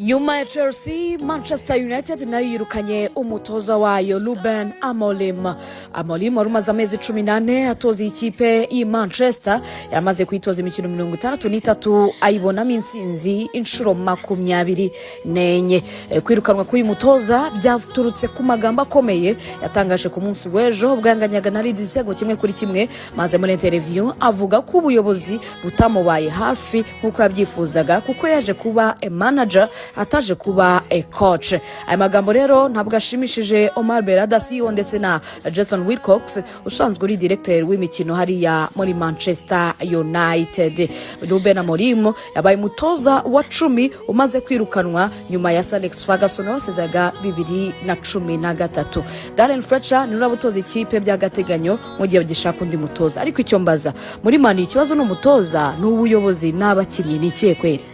Nyuma ya Chelsea, Manchester United nayo yirukanye umutoza wayo Ruben Amorim. Amorim wari umaze amezi 14 atoza iyi kipe y'i Manchester, yaramaze kuyitoza imikino 63, ayibonamo intsinzi inshuro 24. Kwirukanwa k'uyu mutoza byaturutse ku magambo akomeye yatangaje ku munsi w'ejo ubwo yanganyaga na Leeds igitego 1-1, maze muri interview avuga ko ubuyobozi butamubaye hafi nk'uko yabyifuzaga, kuko yaje kuba a manager, ataje kuba a coach. Aya magambo rero ntabwo ashimishije Omar Berrada, CEO, ndetse na Jason Wilcox usanzwe uri directeur w'imikino hariya muri Manchester United. Ruben Amorim yabaye umutoza wa 10 umaze kwirukanwa nyuma ya Sir Alex Ferguson wasezaga 2013. Darren Fletcher ni utoza ikipe by'agateganyo mu gihe bagishaka undi mutoza. Ariko icyo mbaza muri Man U, ikibazo ni umutoza, ni ubuyobozi, n'abakinnyi, ni ikihe kweri?